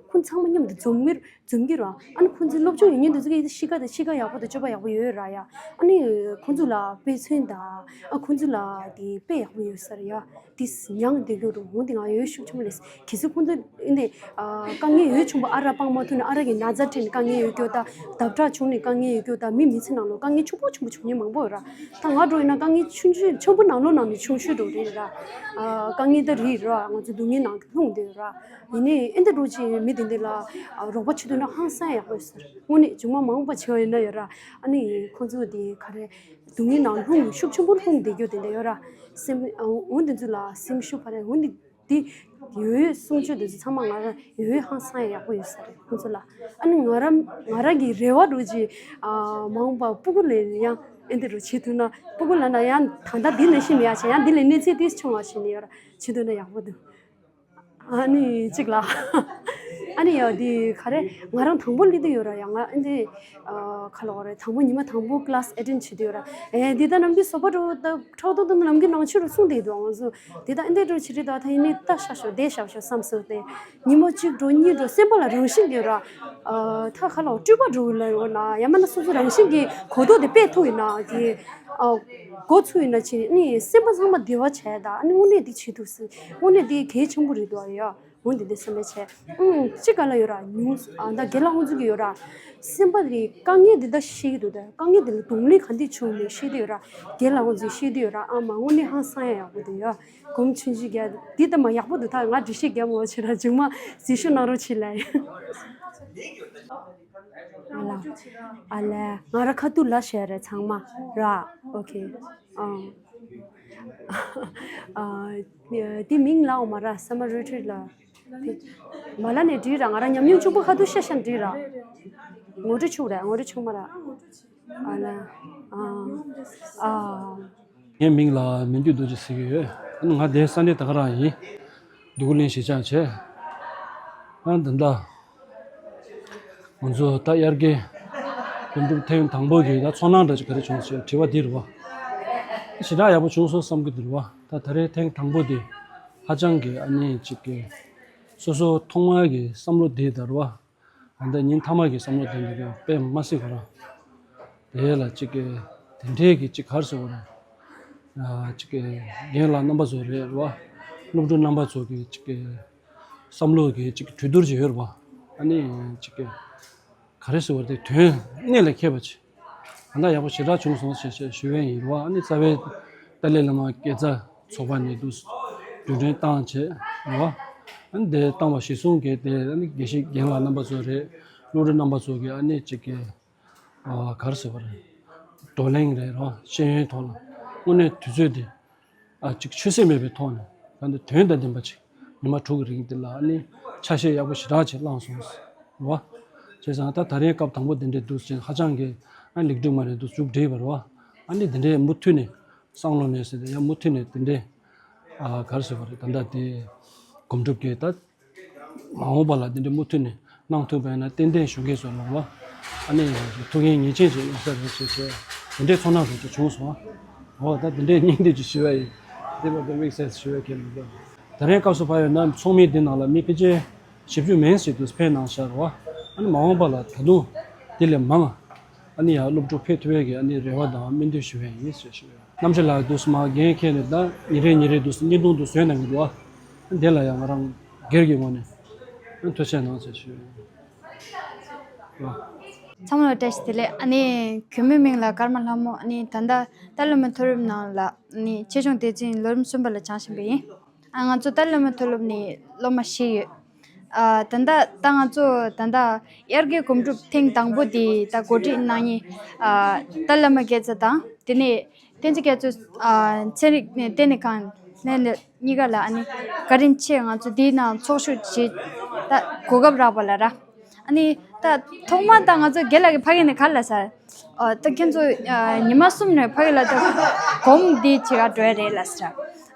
ཁོང་ཚང་མ་མཉམ་དུ་འཛོམས་ངེར། འཛོམས་ཀྱི་ར། ཨ་ནི་ཁོང་ཚོའི་སློབ་སྦྱོང་ཡོད་མཁན་དེ་ཚོ་གི་གཤིས་ཀ་དང་གཤིས་ཀ་ཡག་པོ་དང་སྤྱོད་པ་ཡག་པོ་ཡོད་ར་ཡ། ཨ་ནི་ཁོང་ཚོ་ལ་དཔེ་མཚོན་དང་ཨ་ཁོང་ཚོ་ལ་དེ་དཔེ་ཡག་པོ་ཡོད་ས་རེད་ཡ། དེ་མྱངས་བསྡད་རྒྱུ་རུ་འོང་དེ་ང་ཡོད་ཤུགས་ཆེན་པོ་རེད། གལ་སྲིད་ཁོང་ཚོ་ཨེ་འདི་དཀའ་ངལ་ཡོད་ཆུང་པོ་ཨ་ར་སྤང་མ་ཐུབ་ནས་ཨ་ར་གི་ན་ཚ་འཕྲད་ནས་དཀའ་ངལ་ཡོད་རྒྱུ་དང་དབ་སྐྲག་བྱུང་ནས་དཀའ་ངལ་ཡོད་རྒྱུ་དང་མི་མི་ཚེ་ནང་ལོ་དཀའ་ངལ་ཆུང་པོ་ཆུང་པོ་བྱུང་མཁན་མང་པོ་ཡོད་ར། ད་ང་འགྲོ་ཡིན་ན་དཀའ་ངལ་ཆུང་ཆུང་ཆེན་པོ་ནང་ལོ་ནང་ནས་ཆུང་ཤོས་འགྲོ་རེད་ར། དཀའ་ངལ་ད་རེད་ར། ང་ཚོ་སྡུག་བསྔལ་ནང་ལྷུང་བསྡད་ཡོད་ར། ཡིན་ནའི་ཨེ་འདི་འགྲོ་ཅིག་མི་དེ་འདི་ལ་རོགས་པ་བྱེད་ཐུབ་ན་ཧང་སང་ཡག་པོ་ཡོད་ཟེར། དངོས་གནས་མཇུག་མ་མ་འོངས་པ་བྱེད་པ་ཡིན་ན་ཡོད་ར། ཨ་ནི་ཁོང་ཚོ་དེ་ག་རེ་སྡུག་བསྔལ་ནང་ལྷུང་ཤུགས་ཆེན་པོ་ལྷུང་བསྡད་རྒྱུ་དེ་འདྲ་ཡོད་ར། སེམས་འོ་དེ་ཚོ་ལ་སེམས་ཤུགས་འཕར་འོ་འདི་དེ་ཡོད་ཡོད་གསུང་ཆོས་དེ་ཚོ་ཚང་མ་ང་རང་ཡོད་ཡོད་ཧང་སང་ཡག་པོ་ཡོད་ས་རེད་ཁོང་ཚོ་ལ། ཨ་ནི་ང་རང་ང་རང་གི་རེ་བ་འགྲོ་ཅིག་མ་འོངས་པ་སྤུ་གུ་ལ་ཡང་ཨེ་འདི་རུ་བྱེད་ཐུབ་ན་སྤུ་གུ་ལ་ན་ཡང་ད་ལྟ་འདི་ནས་ཤི་མེད་ཡ་བྱས་ཡང་འདི་ལས་གནས་ཚུལ་དེ་བྱུང་བ་བྱས་ནས་ཡོད་ར། བྱེད་ཐུབ་ན་ཡག་པོ་འདུག་ཨ་ནི་གཅིག་ལ། ཨ་ནི་ཡ་འདི་ག་རེ་ང་རང་དང་པོ་སླེབས་དུས་ཡོད་ར་ཡ། ང་ཨ་འདི་ཁ་ལོ་རེ་དང་པོ་ཉི་མ་དང་པོ་ཀླ་སི་ཨེ་ཊེན་བྱེད་དུས་ཡོད་ར། ཨེ་འདི་ད་ནམ་གི་སོ་པ་འགྲོ་ད་ཁྲག་ཐོག་ཏུ་ནམ་གི་ནང་ཆུ་རུ་སོང་བསྡད་འདུག་ང་ཚོ་འདི་ད་ཨེ་འདི་འགྲོ་བྱེད་རེད་ད་ད་ཡིན་ནི་ད་ཤ་ཤོ་བསྡད་ཤ་ཤོ་བསམ་སོང་སྟེ། ཉི་མ་གཅིག་འགྲོ་གཉིས་འགྲོ་སེམས་པ་ལ་རང་བཞིན་གྱིས་ར། ད་ཁ་ལོ་སྤྲུལ་པ་འགྲོ་ལ་ཡོད་ན་ཡང་མིན་ན་སོ་སོ་རང་བཞིན་གྱིས་གོ་རྟོགས་དེ་སྤེལ་ཐུབ་ཡིན་ན་དེ་འགོ་ཚུགས་ཡིན་ན་ཆེ་ནི་སེམས་པ་ཚང་མ་བདེ་བ་བྱས་ད་ཨ་ནི་དངོས་གནས་དེ་བྱེད་ཐུབ་སྲིད། དངོས་གནས་དེ་གལ་ཆེན་པོ་རེད་འདུག་ཨ་ཡ། འོ་འདི་འདི་སེམས་པའི་ཆེ། ཨུམ་ཅི་ག་ལ་ཡོད་ར་ཉུང་ཨ་ད་རྒན་ལགས་ཁོང་ཚོ་གི་ཡོད་ར། སེམས་པ་རེད་དཀའ་ངལ་འདི་འདྲ་ཤེས་ཀྱི་འདུག་ད་དཀའ་ངལ་འདི་ལ་གདོང་ལེན་ག་འདི་བྱུང་མེད་ཤེས་ཀྱི་ཡོད་ར། རྒན་ལགས་ཁོང་ཚོས་ཤེས་ཀྱི་ཡོད་ར། ཨ་མ་དངོས་གནས་ཧང་སང་ཡ་ཡག་པོ་འདུག་ཡ། གོམ་ཆུང་ཆུང་རྒྱག་འདི་ལྟ་མ་ཡག་པོ་འདུག་ད་ང་འགྲེལ་བཤད་རྒྱག་མོ་བྱེད་ར་མཇུག་མ་རྩིས་ཞུ་གནང་རོགས་བྱེད་ལ། ཨ་ལ་ཨ་ལ་ང་ར་ཁ་ཐུག་ལ་བཤད་རེད་ཚང་མ་ར། ཨོ་ཁེ། ཨང་། ཨ་དེ་མིང་ལ་འོ་མ་ར་སམ་མར་རི་ཊི་རིཊ་ལ། མ་ལ་ནས་བྲིས་ར་ང་ར་ཉམས་མྱོང་ཆུང་པོ་ཁ་ཐུག་ཤ་ཤ་བྲིས་ར། ངོ་སྤྲོད་ཆུང་ར་ངོ་སྤྲོད་ཆུང་མ་ར། ཨ་ལ། ཨ། ཨ། ངའི་མིང་ལ་མི་འདུས་རྡོ་རྗེ་ཟེར་གྱི་ཡོད། ཨ་ནི་ང་དེ་ས་གནས་ད་ག་རང་ཡིན། འདུག་གླིང་གཞིས་ཆགས་བྱས། ཨ་འདི་འདྲ། ང་ཚོ་ད་དབྱར་ཁའི་སྒོམ་སྒྲུབ་ཐེངས་དང་པོ་གི་ད་ཚོར་སྣང་འདྲ་ཅིག་ག་རེ་བྱུང་ཟེར་དྲི་བ་འདི་རེད་བ། ཞེ་དྲག་ཡག་པོ་བྱུང་སོང་བསམ་གྱི་འདུག་བ། ད་ད་རེས་ཐེངས་དང་པོ་དེ་ཧ་ཅང་གི་ཨ་ནི་ཅིག་གི་སོ་སོ་ཐོག་མ་གི་བསམ་བློ་དེ་ད་རེད་བ། ད་ལྟ་ཉིན་མཐའ་མ་གི་བསམ་བློ་དེ་འདི་ག་དཔེ་མ་སྲིད་གོ་ར། དེ་ལ་ཅིག་གི་དེ་འདྲའི་གི་ཅིག་ག་རེ་ཟེར་དགོས་རེད། ཅིག་གི་རྒན་ལགས་རྣམ་པ་ཚོ་རེད་རེད་བ། སློབ་ཕྲུག་རྣམ་པ་ཚོ་གི་ཅིག་གི་བསམ་བློ་གི་ཅིག་གི་གྲོས་བསྡུར་ཅིག་ཡོད་རེད་བ། ཨ་ནི་ཅིག་གི་ག་རེ་ཟེར་དགོས་རེད་དེ་དོན་གནད་ལ་འཁེལ་བ་ཅིག་ད་ལྟ་ཡག་པོ་ཞེ་དྲག་བྱུང་སོང་ཞེས་ཞེས་ཞུ་བའི་ཡིན་རེད་བ། ཨ་ནི་རྩ་བའི་ཏཱ་ལའི་བླ་མ་དགེ་རྩ་ཚོགས་པ་ནས་འདུག་རྒྱུན་འཕྲིན་བཏང་བྱས་རེད་བ། ཨ་ནི་དེ་བཏང་བ་གཞིར་བཟུང་གི་དེ་ཨ་ནི་དགེ་བཤེས་རྒན་ལགས་རྣམ་པ་ཚོ་རེད། སློབ་ཕྲུག་རྣམ་པ་ཚོ་གི་ཨ་ནི་ཅིག་གི་ཨ་ག་རེ་ཟེར་བ་རེད། བགྲོ་གླེང་རེད་རོ། ཤེས་ཡོན་ཐོག་ལ་དངོས་གནས་དུས་ཚོད་འདི་ཨ་ཅིག་ཆུད་ཟོས་མེད་པའི་ཐོག་ནས་ད་འདི་དོན་དང་ལྡན་པ་ཅིག་ཉི་མ་དྲུག་གི་རིང་འདི་ལ་ཨ་ནི་ཆ་ཤས་ཡག་པོ་ཞེ་དྲག་ཅིག་བླངས་སོང་ཟེར་བ། བྱས་ཙང་ད་ད་རེས་སྐབས་དང་པོ་འདི་འདྲའི་འདུག་ཟེར་ཧ་ཅང་གི་ཨ་ལེགས་གྲུབ་མ་རེད་འདུག་མཇུག་བསྒྲིལ་བ་རེད་བ། ཨ་ནི་འདི་འདྲའི་མུ་མཐུད་ནས་བསམ་བློ་ནས་ཟེར་ཏེ་ཡང་མུ་མཐུད་ནས་འདི་འདྲའི་ ཨ་ག་རེ་ཟེར་བ་རེད། ད་ལྟ་དེ་སྒོམ་སྒྲུབ་ཀྱི་ད་མ་འོངས་པ་ལ་དེ་འདྲའི་མུ་མཐུད་ནས་གནང་ཐུབ་པ་ཡིན་ན་ཏན་ཏན་གཞོན་སྐྱེས་ཚོ་ལ་རེད་བ། ཨ་ནི་ཐུགས་འགན་ངེས་ཅན་ཞིག་ཡོང་ས་རེད་ཅེས་བྱས། དེ་འདྲའི་ཚོར་སྣང་རེ་ཅིག་བྱུང་སོང་། འོ་ད་དེ་འདྲའི་སྙིང་བསྡུས་ཅིག་ཞུ་བ་ཡིན། དེ་བར་དུ་དམིགས་བསལ་ཞུ་བའི་གལ་མི་འདུག་ད་རེས་སྐབས་སུ་བབས་ཡོད་ན་ཚོགས་མི་འདི་ནང་ལ་མི་ཕལ་ཆེར་བཞི་བཅུ་མན་ཞིག་ཏུ་ཕེབས་གནང་ཤག་རེད་བ། ཨ་ནི་མ་འོངས་པ་ལ་ད་དུང་དེ་ལས་མང་ཨ་ནི་ཡང་སློབ་ཕྲུག་ཕེབས་ཐུབ་ཡས་ཀྱི་ཨ་ནི་རེ་བ་དང་སྨོན་འདུན་ཞུ་བ་ཡིན་ཞེས་ཞུ་ཡོད། གནམ་གཤིས་ལ་འདུག་སེ་མར་འགན་འཁྱེར་ནས་ད་ཉིན་རེ་ཉིན་རེ་འདུག་སེ་བརྙན་ཐུང་དུ་བཟོས་གནང་གི་འདུག་ཨ། དེ་ལ་ཡང་ང་རང་སྒེར་གྱི་ངོས་ནས་ཐུགས་རྗེ་གནང་ཞེས་ཞུ་ཡོད། ཚང་མ་ལ་བཀྲ་ཤིས་བདེ་ལེགས། ཨ་ནི་གུས་མོས་མིང་ལ་ཀརྨ་ལྷ་མོ། ཨ་ནི་ད་ལྟ་ཏཱ་ལའི་བླ་མའི་མཐོ་སློབ་ནང་ལ་ཨ་ནི་ཆེད་སྦྱོང་སྡེ་ཚན་ལོ་རིམ་གསུམ་པ་ལ་སྦྱང་བཞིན་པ་ཡིན། ཨ་ང་ཚོ་ཏཱ་ལའི་བླ་མའི་མཐོ་སློབ་ནས་སློབ་མ་བཞི་ཡོད། ཨ་ད་ལྟ་ད་ང་ཚོ་ད་ལྟ་དབྱར་ཁའི་སྒོམ་སྒྲུབ་ཐེངས་དང་པོ་དེ་ད་གོ་སྒྲིག་གནང་མཁན་ཨ་ཏཱ་ལའི་བླ་མ་དགེ་རྩ་དང་དེ་ནས་བསྟན་འཛིན་རྒྱ་མཚོ། ཨ་ཚན་རིག་ནས་བསྟན་ནས་གང་ལན་ལ་གཉིས་ཀ་ལ་ཨ་ནི་བཀའ་དྲིན་ཆེ། ང་ཚོ་འདིའི་ནང་ཚོགས་ཞུགས་བྱེད་ད་གོ་སྐབས་རག་པ་ལ་ར། ཨ་ནི་ད་ཐོག་མ་ད་ང་ཚོ་དགེ་ལགས་ཀྱི་ཕ་གི་ནས་ག་ལ་ཟེར། ཨ་ད་ཁྱེད་ཚོ་ཨ་ཉི་མ་གསུམ་ནས་ཕ་གི་ལ་ད་སྒོམ་འདི་བྱེད་ག་འགྲོ་ཡ་རེད་ལ་ཟེར།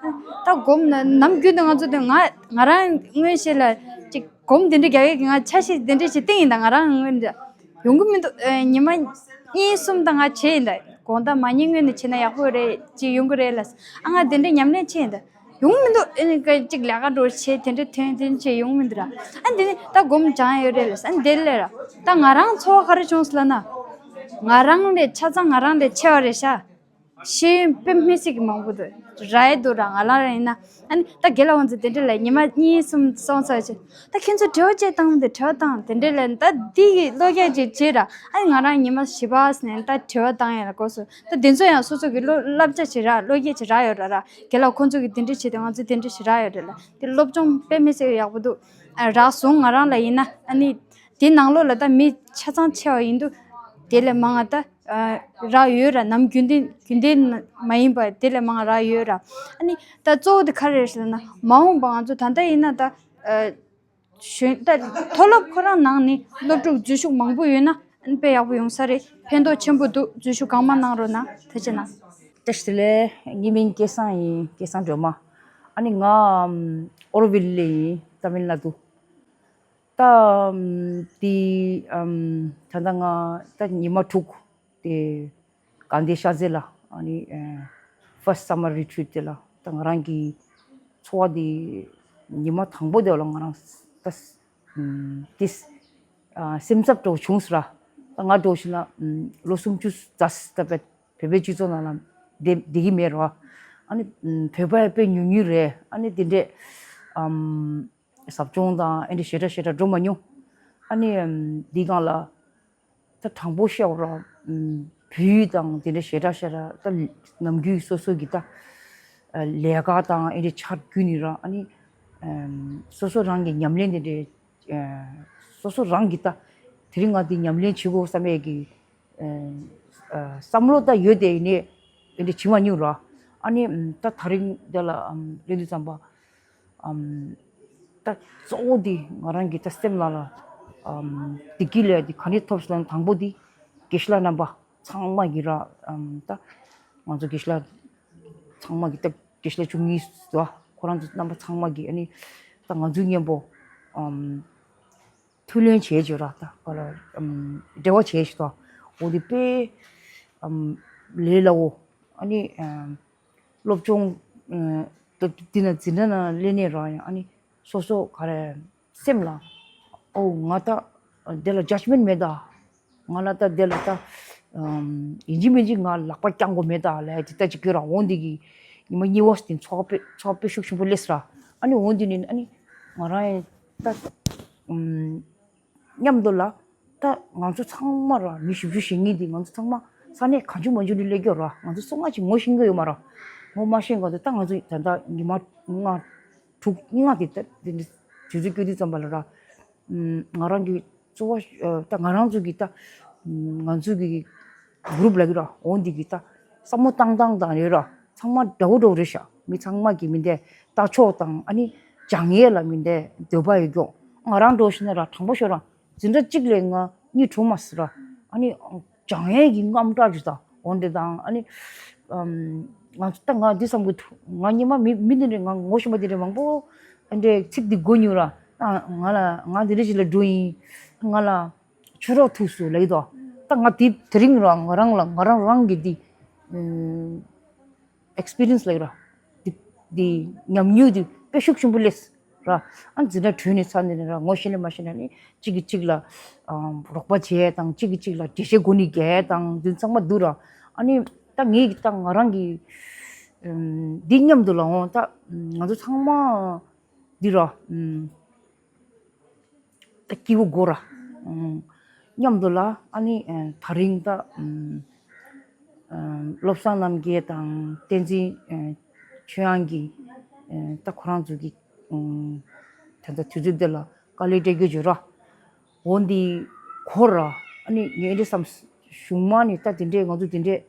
ད་སྒོམ་ན་ནམ་རྒྱུན་དུ་ང་ཚོ་དེ་ང་ང་རང་མངོན་ཤེས་ལ་ཅིག་སྒོམ་འདི་འདྲ་རྒྱག་ཡས་ཀྱི་ང་འཆར་གཞི་འདི་འདྲ་ཞིག་བཏིང་ཡིན། ད་ང་རང་མངོན་ཡོང་གི་མི་འདུག་ཨ་ཉི་མ་གཉིས་གསུམ་ད་ང་བྱས་ཡིན། ད་དགོང་དག་མ་ཉལ་སྔོན་ནས་བྱས་ན་ཡག་པོ་རེད། ཅིག་ཡོང་གི་རེད་ལ། ཨ་ང་དེ་འདྲའི་ཉམས་ལེན་བྱས་ཡིན། ད་ཡོང་མི་འདུག་ཨ་ནི་ཀ་ཅིག་ལས་ཀ་འགྲོ་བྱས་དེ་འདྲ་ཐོན་དེ་འདྲ་བྱས་ཡོང་མི་འདུག་ར། ཨ་འདི་ནི་ད་སྒོམ་སྦྱང་ཡོད་རེད་ལ། ཨ་འདི་ལས་ར་ད་ང་རང་ཚོར་བ་ག་རེ་བྱུང་སོང་ལབ་ན། ང་རང་ལས་ཆ་ཚང་ང་རང་ལས་ཆེ་བ་རེད་ཤག་ཤེས་ཡོན་དཔེ་མི་སྲིད་ཀྱི་མང་པོ་འདུག་རག་ཡས་འདུག་ར། ང་རང་རང་ཡིན་ན་ཨ་ནི་ད་དགེ་ལགས་ཁོང་ཚོ་དེ་འདྲ་ལ་ཉི་མ་གཉིས་གསུམ་སོང་ཚར་ཆེ། ད་ཁྱེད་ཚོ་དྲི་བ་བཅད་བཏང་མི་འདུག་དྲི་བ་བཏང་དེ་འདྲ་ལ་ད་འདི་གི་བློ་སྐྱེད་ཅིག་བྱེད་ར། ཨ་ནི་ང་རང་ཉི་མ་བཞི་པ་ནས་ད་དྲི་བ་བཏང་ཡ་ལ་གོ་སོང་། ད་དེ་ཚོ་ཡང་སོ་སོ་གི་བློ་བསླབ་བྱ་ཅིག་རག་བློ་སྐྱེད་ཅིག་རག་ཡོད་ར་ར། དགེ་ལགས་ཁོང་ཚོ་གི་དེ་འདྲ་བྱེད་དུས་ང་ཚོ་དེ་འདྲ་ཞིག་རག་ཡོད་རེད་ལ། དེ་སློབ་སྦྱོང་དཔེ་མི་སྲིད་ཡག་པོ་འདུག་ཨ་རག་སོང་ང་རང་ལ་ཡིན་ན། ཨ་ནི་དེ་ནང་ལོགས་ལ་ད་མི་ཆ་ཚང་ཆེ་བ་ཡིན་དུས་དེ་ལས་མང་ང་ད་ཨ་རག་ཡོད་ར། ནམ་རྒྱུན་ལྡན་རྒྱུན་ལྡན་མ་ཡིན་པ་དེ་ལས་མང་ང་རག་ཡོད་ར། ཨ་ནི་ད་གཙོ་བོ་དེ་ག་རེ་རེད་ཟེར་ན་མ་འོངས་པ་ང་ཚོ་ད་ལྟ་ཡིན་ན་ད་ཨ་གཞོན་ད་མཐོ་སློབ་ཁོ་རང་ནང་ནས་སློབ་ཕྲུག་འཛུལ་ཞུགས་མང་པོ་ཡོད་ན་ཨ་ནི་དཔེ་ཡག་པོ་ཡོང་ས་རེད། ཕན་ཐོགས་ཆེན་པོ་འདུག་འཛུལ་ཞུགས་གང་མང་གནང་རོགས་གནང་། ཐུགས་རྗེ་གནང་། བཀྲ་ཤིས་བདེ་ལེགས། ངའི་མིང་སྐལ་བཟང་ཡིན། སྐལ་བཟང་སྒྲོལ་མ། ཨ་ནི་ང་ཨམ་ཨོ་རོ་ཝིལ་ལས་ཡིན། ཏ་མིལ་ནཱ་ཌུ། ད་ཨམ་དེ་ཨམ་ད་ལྟ་ང་ད་ཉི་མ་དྲུག་དེ་དགའ་ལྡན་ཤར་རྩེ་ལ་ཨ་ནི་ཨ་first summer retreat དེ་ལ་ད་ང་རང་གི་འཚོ་བ་དེ་ཉི་མ་དང་པོ་དེ་ལ་ང་རང་ད་ཨམ་དེ་ཨ་སེམས་འཚབ་འདྲ་བོ་བྱུང་སོང་ར། ད་ང་འདྲ་བོ་ཞིག་ན་ཨམ་ལོ་སུམ་ཅུ་ཙམ་ད་བོད་པའི་སྤྱི་ཚོགས་ནང་ལ་བསྡད་བསྡད་ཀྱི་མེད་ར། ཨ་ནི་ཨམ་བོད་པ་དཔེ་ཉུང་ཉུང་རེད། ཨ་ནི་དེ་འདྲས་ཨམ་ཟབ་སྦྱོང་དང་ཨེ་འདྲ་ཞེ་དྲག་ཞེ་དྲག་འགྲོ་མ་མྱོང་། ཨ་ནི་ཨམ་འདི་སྒང་ལ་ད་དྲང་པོ་བཤད་པ་ར་ཨམ་བོད་ཡིག་དང་དེ་འདྲ་ཞེ་དྲག་ཞེ་དྲག་ད་ནམ་རྒྱུན་སོ་སོ་གི་ད་ཨ་ལས་ཀ་དང་ཨེ་འདྲ་ཆ་བརྒྱུད་ནས་ར། ཨ་ནི་ཨམ་སོ་སོ་རང་གི་ཉམས་ལེན་དེ་འདྲའི་ཨ་སོ་སོ་རང་གི་ད་དེ་རིང་ང་འདི་ཉམས་ལེན་བྱེད་དགོས་བསམ་ཡས་ཀྱི་ཨ་ཨ་བསམ་བློ་ད་ཡོད་དེ་ཡིན་ནའི་ཨེ་འདྲ་བྱེད་མ་མྱོང་ར། ཨ་ནི་ཨམ་ད་དེ་རིང་འདི་ལ་ཨམ་སླེབས་དུས་ཙམ་པ་ཨམ་ད་གཙོ་བོ་འདི་ང་རང་གི་ད་སེམས་ནང་ལ་ཨམ་བདེ་སྐྱིད་ལབ་ཡ་འདི་ག་ནས་ཐོབ་སོང་ལབ་ན། དང་པོ་འདི་དགེ་བཤེས་ལགས་རྣམ་པ་ཚང་མ་གི་ར། ཨམ་ད་ང་ཚོ་དགེ་བཤེས་ལགས་ཚང་མ་གི་ད་དགེ་བཤེས་ལགས་བཅུ་གཉིས་ཟེར་བ་ཁོ་རང་ཚོ་རྣམ་པ་ཚང་མ་གི་ཨ་ནི་ད་ང་ཚོའི་མཉམ་པོ་ཨམ་ཐུགས་ལེན་བྱས་བྱས་ར། ད་ག་ལ་ཨམ་འབྲེལ་བ་བྱས་བྱས་ད་འོ་འདི་དཔེ་ཨམ་ལས་སླ་བོ། ཨ་ནི་ཨམ་སློབ་སྦྱོང་ཨ་ད་འདི་ན་འཛིན་གྲྭ་ནང་སླེབས་ནས་ར་ཡང་ཨ་ནི་སོ་སོ་ག་རེ་སེམས་ལ་ཨོ་ང་ད་འདི་ལ་ཇཇ་མེན་མེད་ད། ང་ལ་ད་འདི་ལ་ད་ཨམ་ཡིན་གཅིག་མིན་གཅིག་ང་ལག་པ་བརྐྱང་དགོས་མེད་ད་ལབ་ཡ་ཅིག་ད་ཅིག་གི་ར། འོ་འདི་གི་ཉི་མ་གཉིས་པ་དེ་ཚོར་བ་དཔེ་ཚོར་བ་དཔེ་ཤུགས་ཆེན་པོ་སླེབས་སོང་ར། ཨ་ནི་འོ་འདི་ནི་ཨ་ནི་ང་རང་ཡང་ད་ཨམ་མཉམ་དུ་ལ་ད་ང་ཚོ་ཚང་མ་ར་མི་བཞི་བཅུ་ཞེ་གཉིས་འདི་ང་ཚོ་ཚང་མ་ས་གནས་གང་བྱུང་མང་བྱུང་དུ་སླེབས་ཀྱི་ཡོད་ར། ང་ཚོ་སོ་ལྔ་ཅིག་ངོ་ཤེས་ཀྱི་ཡོད་མ་ར། ངོ་མ་ཤེས་ག་ཚོད་ད་ང་ཚོ་ད་ལྟ་ཉི་མ་ལྔ་དྲུག་ལྔ་དེ་ད་དེ་འདྲ་དུས་ཚོད་བསྐྱོད་དུས་ཙམ་པ་ལ་ར། ང་རང་གི་གཙོ་བོ་ད་ང་རང་ཚོ་གི་ད་ང་ཚོ་གི་གུ་རུབ་ལ་གི་ར། འོ་འདི་གི་ད་བསམ་བློ་བཏང་སྟངས་དང་རེད་ར། ཚང་མ་འདྲ་བོ་འདྲ་བོ་རེད་ཤག་མི་ཚང་མ་གི་མི་འདས་ལྟ་ཕྱོགས་དང་ཨ་ནི་སྦྱང་ཡས་ལ་མི་འདས་འདོད་པ་ཡོད་ཀྱོག་ང་རང་འགྲོ་ཤི་ན་ར་དྲང་པོ་ཤོད་ར། འཛིན་གྲྭ་གཅིག་ལས་ང་གཉིས་གྲུབ་མ་སི་ར། ཨ་ནི་སྦྱང་ཡས་ཀྱི་རྔམ་སྐྲག་ཅིག་དང་འོ་འདི་དང་ཨ་ནི་ཨམ་ ང་ཚོ་ད་ང་འདི་བསམ་གི་འདུག་ང་སྔོན་མ་མི་མི་འདི་འདྲ་ང་ངོ་ཤེས་པ་འདི་འདྲ་མང་པོ་ཨ་འདྲའི་ཚིག་འདི་གོ་མྱོང་ར། ད་ང་ལ་ང་འདི་འདྲ་ཞིག་ལ་འགྲོ་ཡིན། ང་ལ་ཆུ་རོགས་ཐུག་སོང་ལབ་ཀྱི་འདུག་ད་ང་དེ་དེ་རིང་ར་ང་རང་ལ་ང་རང་རང་གི་འདི་ཨེག་སི་པི་རི་ཡན་སི་ལབ་ཀྱི་ར། འདི་འདི་ཉམས་མྱོང་འདི་དཔེ་ཤུགས་ཆེན་པོ་སླེབས་ར། ཨ་འཛིན་གྲྭ་གྲོལ་ནས་ཚར་ནས་ར་ངོ་ཤེས་ནས་མ་ཤེས་ན་ནི་གཅིག་གིས་གཅིག་ལ་ཨ་རོགས་པ་བྱས་དང་གཅིག་གིས་གཅིག་ལ་འགྲེལ་བཤད་དགོས་ནི་བརྒྱབ་དང་འདི་ཚང་མ་འདུག་ར། ཨ་ནི་ད་ངས་ད་ང་རང་གི་ཨམ་འདི་མཉམ་དུ་ལ་འོང་ད་ང་ཚོ་ཚང་མ་འདི་ར་ཨམ་ད་སྐྱིད་པོ་དགོས་ར། ཨམ་མཉམ་དུ་ལ་ཨ་ནི་ཨ་དེ་རིང་ད་ཨམ་ཨམ་བློ་བཟང་རྣམ་རྒྱལ་དང་བསྟན་འཛིན་ཨ་ཆོས་དབྱངས་ཀྱིས་ཨ་ད་ཁོ་རང་ཚོ་གི་ཨམ་ད་ལྟ་དུས་ཚོད་འདི་ལ་དཀའ་ལས་སྤྲད་རྒྱུ་བརྗོད་ར། འོ་འདི་ཁོ་ར་ཨ་ནི་ངས་འདི་བསམ། གཞུང་མ་ནི་ད་དེ་འདྲས་ང་ཚོ་དེ་འདྲས་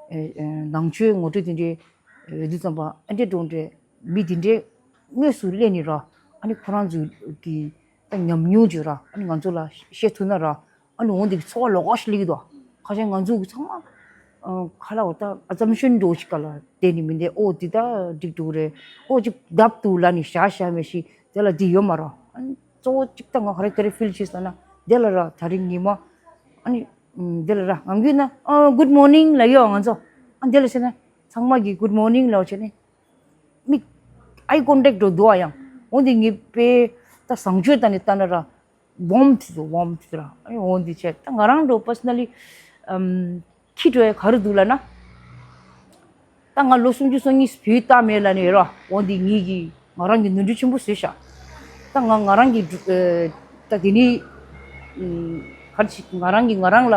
ཨེ་ཨེ་ནང་ཆོས་ངོ་སྤྲོད་དེ་འདྲས་ཡོད་དུས་ཙམ་པ་ཨ་འདྲས་འགྲོ་འདྲས་མི་དེ་འདྲས་དངོས་སུ་སླེབས་ནས་ར། ཨ་ནི་ཁོ་རང་ཚོ་གི་ད་ཉམས་མྱོང་བརྗོད་ར། ཨ་ནི་ང་ཚོ་ལ་བཤད་ཐུབ་ན་ར། ཨ་ནི་འོ་འདི་གི་ཚོར་བ་ལོགས་ཀ་ཞིག་སླེབས་ཀྱི་འདུག་ཁ་ཤས་ང་ཚོ་གི་ཚང་མ་ཨ་ཁ་ལ་འོ་ད་ཨ་ཛམ་ཤན་འདྲ་བོ་ཞིག་ག་ལ་བསྡད་ནས་མི་འདས། ཨོ་འདི་ད་འགྲིག་འགྲོ་གི་རེད། ཨོ་ཅིག་བརྡབ་འདུག་ལབ་ནས་བཞག་བཞག་མེད་ཤི། དེ་ལ་འདི་ཡོད་མ་རེད། ཨ་ནི་གཙོ་བོ་གཅིག་ད་ང་ག་རེ་ག་རེ་ཕིལ་བྱས་ཟེར་ན་དེ་ལ་ར་དེ་རིང་ཉི་མ་ཨ་ནི་ཨམ་དེ་ལ་ར་ངང་རྒྱུད་ན་ཨ་good morning་ལབ་ཡོད་ང་ཚོ། ཨ་དེ་ལ་བྱས་ན་ཚང་མ་གིས་good morning་ལབ་བྱས་ནས་མིག་eye contact་འགྲོ་འདུག་ཨ། ཡང་འོ་འདི་ངས་དཔེ་ད་བཟང་སྤྱོད་ད་ནི་ལྟ་ན་ར་warmth་དུ་warmth་ར། ཨ་ནི་འོ་འདི་བྱས་ད་ང་རང་འགྲོ་personally་ཨམ་ཁྱི་འགྲོ་ཡ་ག་རེ་འདུག་ལབ་ན། ད་ང་ལོ་སུམ་ཅུ་སོ་གཉིས་བོད་ལྟ་མེད་ལབ་ནས་ཡོད་ར། འོ་འདི་ངེད་ཀྱིས་ང་རང་གི་ནོར་འཁྲུལ་ཆེན་པོ་བཟོས་ཤག་ད་ང་ང་རང་གི་ཨེ་ད་དེ་ནི་ཨམ་ག་རེ་ཞིག་ང་རང་གིས་ང་རང་ལ་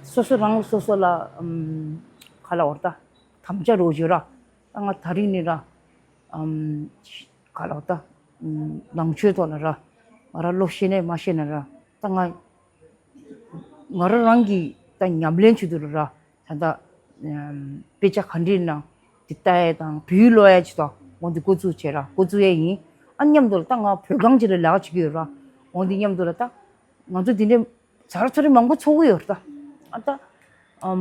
སོ་སོ་རང་སོ་སོ་ལ་ཨམ་ག་ལབ་དགོས་རེད། ད་དམ་བཅའ་རོགས་བྱོས་ར། ད་ང་དེ་རིང་ནས་ར་ཨམ་ག་ལབ་དགོས་རེད། ད་ཨམ་ནང་ཆོས་ཐོག་ལ་ར་ང་རང་བློ་ཤེས་ནས་མ་ཤེས་ན་ར་ད་ང་ང་རང་རང་གི་ད་ཉམས་ལེན་བྱེད་དུས་ར་ད་ལྟ་ཨམ་དཔེ་ཆ་ག་འདྲ་ཡིན་ན་དེ་ལྟ་ཡས་དང་བོད་ཡིག་ཀློག་ཡས་ཅིག་དང་འོ་འདི་འགོ་བཙུགས་བྱས་ར་འགོ་བཙུགས་ཡས་ཡིན། ཨ་མཉམ་དུ་ལ་ད་ང་བོད་ཁང་ཅིག་ལ་ལས་ཀ་བྱེད་ཀྱི་ཡོད་ར། འོ་འདི་མཉམ་དུ་ལ་ད་ང་ཚོ་འདི་འདྲའི་ཚར་ཚར་མང་པོ་ཚོགས་ཀྱི་ཡོད་ར། ད་ཨ་ད་ཨམ་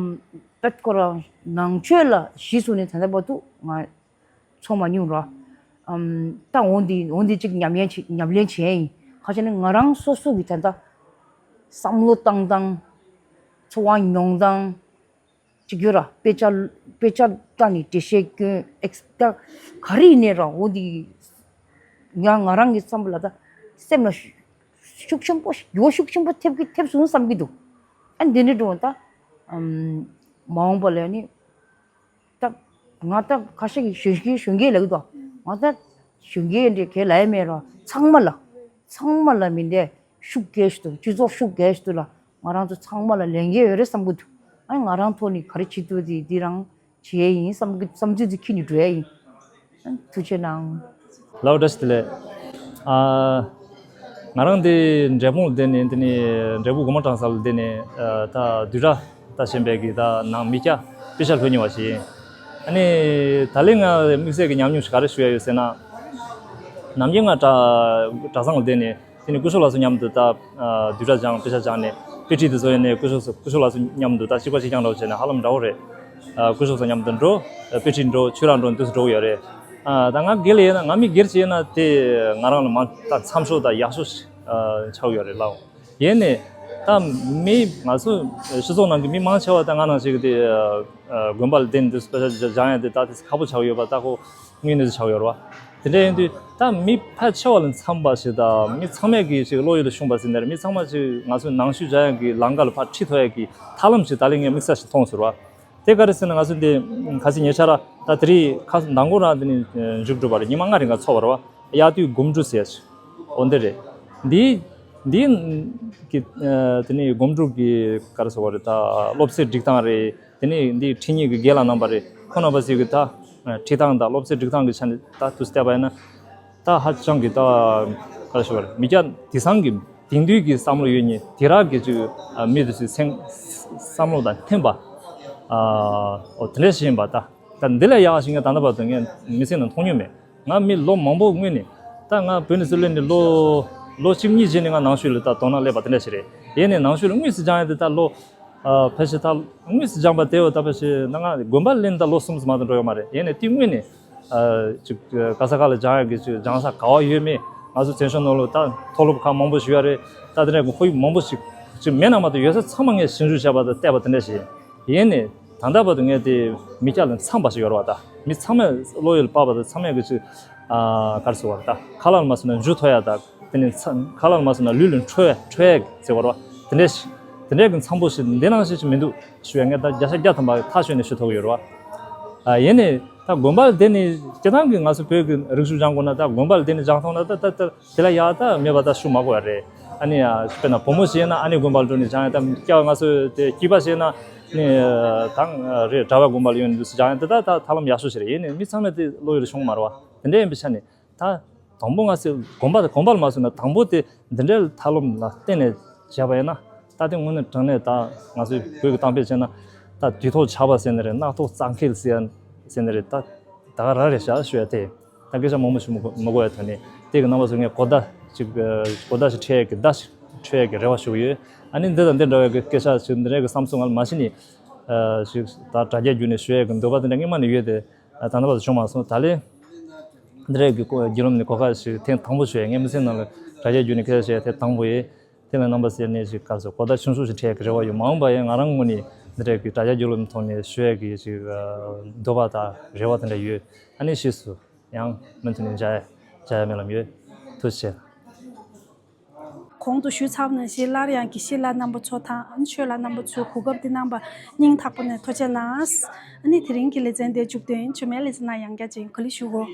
ད་ཁོ་རང་ནང་ཆོས་ལ་གཞི་བཟུང་ནས་ད་ལྟ་བར་དུ་ང་ཚོགས་མ་མྱོང་ར། ཨམ་ད་འོ་འདི་འོ་འདི་གཅིག་ཉམས་ལེན་བྱེད་ཉམས་ལེན་བྱས་ཡིན། ཁ་ཤས་ནི་ང་རང་སོ་སོ་གི་ད་ལྟ་བསམ་བློ་བཏང་སྟངས་ཚོར་བ་མྱོང་སྟངས་གཅིག་ཡོད་ར། དཔེ་ཆ་དཔེ་ཆ་ལྟ་ནས་འགྲེལ་བཤད་སྐྱོན་ཨེགས་ད་ག་རེ་ཡིན་ནའི་ར་འོ་འདི་ང་ང་རང་གི་བསམ་པ་ལ་ད་སེམས་ལ་ཤུགས་ཤུགས་ཆེན་པོ་འགྱུར་བ་ཤུགས་ཆེན་པོ་ཐེབས་ཀྱི་ཐེབས་སོང་བསམ་གྱི་འདུག་ཨ་འདི་འདྲ་འགྲོ་ད་ཨམ་མ་འོངས་པ་ལ་ནི། ད་ང་ད་ཁ་ཤས་ཀྱིས་གཞོན་སྐྱེས་གཞོན་སྐྱེས་ལབ་ཀྱི་འདུག་ང་ད་གཞོན་སྐྱེས་འདྲ་གས་ལབ་ཡ་མེད་ར། ཚང་མ་ལ་ཚང་མ་ལ་མི་འདྲ་ཤུགས་རྒྱས་ཤིག་ཏུ་སྤྱི་ཚོགས་ཤུགས་རྒྱས་ཤིག་ཏུ་ལ་ང་རང་ཚོ་ཚང་མ་ལ་ལས་འགན་ཡོད་རེད་བསམ་གྱི་འདུག་ཨ་ང་རང་ཐོག་ནས་ག་རེ་བྱེད་ཐུབ་དེ་འདི་རང་བྱེད་ཡ་ཡིན་བསམ་གྱི་བསམ་ཚུལ་དེ་འཁྱེར་ནས་འགྲོ་ཡ་ཡིན། ཨ་ཐུགས་རྗེ་གནང་། ལའོ་བཀྲ་ཤིས་བདེ་ལེགས། ཨ། ང་རང་འདི་འབྲས་སྤུངས་ལ་བསྡད་ནས་འདི་ནས་འབྲས་སྤུངས་དགོན་པ་གྲྭ་ཚང་ལ་བསྡད་ནས་ཨ་ད་བསྡུས་གྲྭ་ལྟ་བཞིན་པའི་གི་ད་ནང་མི་སྐྱ་དཔེ་ཆ་ལྷོད་མྱོང་བ་ཞིག་ཡིན། ཨ་ནི་ད་ལན་ང་དམིགས་བསལ་གྱི་ཉམས་མྱོང་ཞིག་ག་རེ་ཞུ་ཡ་ཡོད་ཟེར་ན། ནམ་རྒྱུན་ང་གྲྭ་གྲྭ་ཚང་ལ་བསྡད་ནས་དེ་ནས་སྐུ་ཞབས་ལགས་ཚོ་མཉམ་དུ་ད་ཨ་བསྡུས་གྲྭ་སྦྱངས་དཔེ་ཆ་སྦྱངས་ནས་དཔེ་ཁྲིད་དེ་ཚོ་ཡོད་ནས་སྐུ་ཞབས་སྐུ་ཞབས་ལགས་ཚོ་མཉམ་དུ་ད་གཅིག་པ་གཅིག་རྐྱང་འདྲ་བོ་བྱས་ནས་ཧ་ལམ་འདྲ་བོ་རེད། ཨ་སྐུ་ཞབས་ཚོ་མཉམ་དུ་འགྲོ་དཔེ་ཁྲིད་འགྲོ་ཆོས་ར་འགྲོ་འདུག་སེ་འགྲོ་གི་ཡོད་རེད། ཨ་ད་ང་སྒེར་ལ་ཡིན་ན་ང་མི་སྒེར་གྱི་ཡིན་ན་དེ་ང་རང་ལ་མ་ད་འཚམ་ཤོས་དང་ཡག་ཤོས་ཤིག་ཨ་ཆགས་ཡོད་རེད་ལགས། ཡིན་ནས་ད་མི་ང་ཚོ་སྤྱི་ཚོགས་ནང་གི་མི་མང་ཆེ་བ་ད་ང་ནང་བཞིན་གྱི་དེ་ཨ་དགོན་པ་ལ་བསྡད་ནས་དུས་སུ་དཔེ་ཆ་སྦྱང་ཡ་དེ་ད་དེ་ཁག་པོ་ཆགས་ཡོད་པ་ད་ཁོ་དངོས་གནས་སུ་ཆགས་ཡོད་རེད་བ། དེ་འདྲ་ཡིན་དུས་ད་མི་ཕལ་ཆེ་བ་ལ་འཚམ་པ་ཞིག་དང་མི་ཚང་མས་ཀྱི་ཞིག་བློ་ཡུལ་ལ་ཤོང་པ་ཟེར་ནས་མི་ཚང་མ་ཞིག་ང་ཚོའི་ནང་ཆོས་སྦྱང་ཡ་གི་ལམ་ཁ་ལ་ཕར་ཁྲིད་ཐུབ་ཡ་གི་ཐབས་ལམ་ཞིག་ད་ལན་ངས་དམིགས་བསལ་ཞིག་མཐོང་སོང་རེད་བ། དེ་ག་རེ་ཟེར་ན་ང་ཚོ་འདི་ཁ་སང་ཉེ་ཆར་ད་དེ་རིང་ཁ་མདང་དགོང་རང་དེ་ནས་མཇུག་གྲུབ་པ་རེད། ཉི་མ་ལྔ་རིང་ག་ཚོགས་པ་རེད་བ། དབྱར་དུས་སྒོམ་སྒྲུབ་ཟེར་ཡ་ཅིག་འོ་འདི་རེད། འདི་འདི་གི་དེ་ནས་སྒོམ་སྒྲུབ་ཀྱི་ག་རེ་ཟེར་བ་རེད། ད་སློབ་ཚན་སྒྲིག་སྟངས་རེད། དེ་ནས་འདི་ཁྲིད་མཁན་གྱི་རྒན་ལགས་རྣམ་པ་རེད། ཁོང་རྣམ་པ་ཚོས་ཀྱི་ད་ཁྲིད་སྟངས་དང་སློབ་ཚན་སྒྲིག་སྟངས་ཀྱི་ཆ་ནས་ད་དུས་བལྟས་པ་ཡིན་ན། ད་ཧ་ཅང་གི་ད་ག་རེ་ཞུ་བ་རེད། མི་སྐྱ་དེང་སང་གི་དེང་དུས་ཀྱི་བསམ་བློ་ཡོད་མཁན་དེང་རབས་ཀྱི་ཅིག་མི་དེ་ཚོའི་སེམས་བསམ་བློ་དང་མཐུན་པ། ཨ་འོ་དེ་འདྲ་ཞིག་ཡིན་པ། ད་ད་འདི་ལས་ཡག་ཞིག་ངས་ད་ལྟ་བར་དུ་ངས་མི་ཚེ་ནང་མཐོང་མྱོང་མེད། ང་མི་ལོ་མང་པོ་སྔོན་ནས་ད་ང་བོད་ནས་ཚུར་སླེབས་ནས་ལོ་ལོ་གཅིག་གཉིས་རྗེས་ནས་ང་ནང་ཆོས་ལ་ད་དོ་སྣང་སླེབས་པ་དེ་འདྲ་ཞིག་རེད། ཡིན་ནའི་ནང་ཆོས་ལ་དངོས་སུ་སྦྱང་ཡ་དེ་ད་ལོ་ ཨ་ཕལ་ཆེར་ད་དངོས་སུ་སྦྱངས་པ་དེ་བ་ད་ཕལ་ཆེར་ན་ང་དགོན་པ་ལ་ད་ལོ་གསུམ་ཙམ་མ་གཏོགས་འགྲོ་ཡོད་མ་རེད། ཡིན་ནའི་དེ་སྔོན་ནས་ཨ་ཅིག་ག་ས་ག་ལ་སྦྱང་ཡག་གི་ཅིག་སྦྱང་ས་ག་བ་ཡོད་མེད། ང་ཚོ་བཙན་བྱོལ་ནང་ལ་ད་མཐོ་སློབ་ཁག་མང་པོ་ཞིག་ཡོད་རེད། ད་དེ་འདྲ་གི་ཧོབ་མང་པོ་ཞིག་ཅིག་མེད་ན་མ་གཏོགས་ཡོད་ས་ཚང་མ་ངས་ཞིབ་འཇུག་བྱས་པ་དང་བལྟས་པ་དེ་འདྲ་ཞིག་ཡིན། ནས་ད་ལྟ་བར་དུ་ངས་དེ་མི་སྐྱ་ལ་འཚམས་པ་ཞིག་ཡོད་རེད་བ། ད་མི་ཚང་མས་བློ་ཡུལ་དཔག་པ་དང་ཚང་མས་གི་ཅིག་ཨ་ག་རེ་ཟེར་བ་རེད། ད་ཁ་ལག་མ་ཟོས་ན་འཇུ་ཐོ་ཡ་ད། དེ་ནས་ཚ་ཁ་ལག་མ་ཟོས་ན་ལུས་ལ་འཕྲོད་འཕྲོད་ཡ་ཟེར་བ་རེད་བ། དེ་འདྲས་ཤིག་དེ་འདྲས་ཀྱི་འཚམས་པོ་ཞིག་འདི་ནང་བཞིན་ཞིག་མི་འདུག་ཞུ་ཡ་ངས་ད་བརྒྱ་ཆ་བརྒྱ་ཐམ་པ་ཐག་ཆོད་ནས་ཞུ་ཐུབ་ཀྱི་ཡོད་རེད་བ། ཨ་ཡིན་ནས་ད་དགོན་པ་ལ་བསྡད་ནས་སྤྱིར་བཏང་གི་ང་ཚོ་བོད་ཀྱི་རིག་གཞུང་སྦྱང་དགོས་ན་ད་དགོན་པ་ལ་བསྡད་ནས་སྦྱང་ཐུབ་ན་ད་ད་ད་དེ་ལ་ཡག་ད་མེད་པ་ད་ཞུ་མ་དགོས་ཡ་རེད། ཨ་ནི་ཡ་དཔེར་ན་བུ་མོ་ཞིག་ཡིན་ན་ཨ་ནེ་དགོན་པ་ལ་འགྲོ་ནས་སྦྱང་ཡ། ད་སྐྱ་བ་ང་ཚོ་དེ་སྐྱིད་པ་ཞིག་ཡིན་ན་ནི་ད་རེད་གྲྭ་པ་དགོན་པ་ལ་ཡོང་ནས་འདུག་སེ་སྦྱང་ཡ་དེ་ད་ད་ཧ་ལམ་ཡག་ཤོས་ཤིག་རེད། ཡིན་ནས་མི་ཚང་མས་དེ་བློ་ཡུལ་ཤོང་མ་རེད་བ། དེ་འདྲ་ཡིན་པའི་ཆ་ནས། ད་དང་པོ་ང་ཚོས་དགོན་པ་དང་དགོན་པར་མ་སོང་ན་དང་པོ་དེ་འདི་འདྲའི་ཐབས་ལམ་ལ་བརྟེན་ནས་བྱས་པ་ཡིན་ན། ད་དེ་དངོས་གནས་དྲང་གནས་ད་ང་ཚོའི་བོད་ཀྱི་གཏམ་དཔེ་བྱས་ན། ད་དུས་ཐོག་ཆར་པ་ཟེར་ནི་རེད། རྣག་ཐོག་རྩྭ་འཁེལ་ཟེར་ཟེར་ནི་རེད། ད་ད་ག་རང་རེད་ཤག་ཞུ་ཡ་དེ། ད་སྐད་ཆ་མང་པོ་ཞིག་མི་གོ་མི་གོ་ཡ་ཐོན་ནས་དེ་གི་རྣམ་པ་ཚོ་ངས་གོ་བརྡ་ཅིག་གོ་བརྡ་ཞིག་འཕྲད་ཡ་གི་བརྡ་ཞིག་འཕྲོད་ཡ་གི་རེ་བ་ཞུ་གི་ཡོད། ཨ་ནི་འདི་དང་འདི་འདྲ་བའི་གི་སྐད་ཆ་ཞིག་འདི་འདྲའི་གི་བསམ་ཚུལ་ང་ལ་མ་གཞི་ནས་ཞིག་ད་དྲ་རྒྱ་བརྒྱུད་ནས་ཞུ་ཡ་གི་འདོད་པ་དེ་འདྲ་སྔོན་མ་ནས་ཡོད་དེ། ད་ལྟ་བར་དུ་བྱུང་མ་སོང་། ད་ལན་འདི་རེད་གི་བརྒྱུད་ལམ་ནས་གོ་སྐབས་ཤིག་ཐེངས་དང་པོ་ཞུ་ཡ། ངས་མི་ཚེ་ནང་ལ་དྲ་རྒྱ་བརྒྱུད་ནས་སྐད་ཆ་བཤད་ཡ་ཐེངས་དང་པོ་ཡིན། དེ་ལ་རྣམ་པ་ཚོས་ནས་ཞིག་ག་རེ་ཟེར་གོ་བརྡ་ཆུང་ཆུང་ཞིག་འཕྲད་ཀྱི་རེ་བ་ཡོད། མ་འོངས་པ་ཡང་ང་རང་ངོས་ནས་འདི་རེད་གི་དྲ་རྒྱ་བརྒྱུད་ལམ་ཐོག་ནས་ཞུ་ཡ་གི་ཞིག་འདོད་པ་དང་རེ་བ་དེ་འདྲ་ཡོད། ཨ་ནི་ཕྱིས་སུ་ཡང་མུ་མཐུད་ནས་མཇལ་ཡ་མཇལ་ཡ་སྨོན་ལམ་ཡོད། ཐུགས་རྗེ་ཆེ། གོང་དུ་ཞུས་ཚར་བ་ནང་བཞིན་སླར་ཡང་དགེ་བཤེས་ལགས་རྣམ་པ་ཚོ་དང་ཆོས་ལགས་རྣམ་པ་ཚོས་གོ་སྐབས་འདི་གནང་བར་སྙིང་ཐག་པ་ནས་ཐུགས་རྗེ་གནང་། ཨ་ནི་དེ་རིང་གི་ལེ་ཚན་འདིར་མཇུག་སྡོད་ཡིན། མཆོད་མེ་ལེ་ཚན་ནང་ཡང་བསྐྱར་མཇལ་ཡོང་། ག་ལེར་བཞུགས་གོ།